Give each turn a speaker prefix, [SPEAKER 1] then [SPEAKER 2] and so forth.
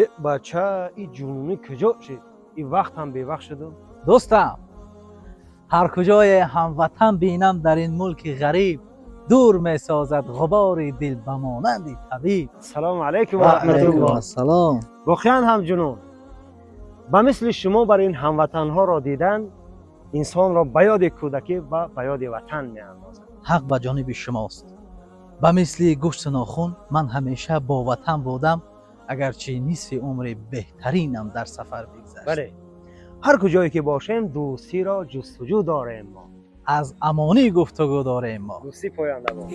[SPEAKER 1] Э, бача, и ҷунунӣ куҷо шид? И вақт ҳам бевақт шуду.
[SPEAKER 2] Дӯстам, ҳар куҷое ҳамватан бинам дар ин мулки ғариб, дур месозад ғубори дил ба монанди табиб.
[SPEAKER 1] Салому алайкум ва раҳматуллоҳ.
[SPEAKER 2] Ассалом.
[SPEAKER 1] Воқеан ҳам ҷунун. Ба мисли шумо бар ин ҳамватанҳоро дидан инсонро ба ёди кӯдакӣ ва ба ёди ватан меандозад.
[SPEAKER 2] Ҳақ ба ҷониби шумост. Ба мисли гӯшту нохун ман ҳамеша бо ватан будам, агарчи нисфи умри беҳтаринам дар сафар бигзашт.
[SPEAKER 1] Бале, ҳар куҷое ки бошем, дӯстиро ҷустуҷӯ дорем мо.
[SPEAKER 2] Аз амонӣ гуфтугӯ дорем мо.
[SPEAKER 1] Дӯстӣ поянда бод.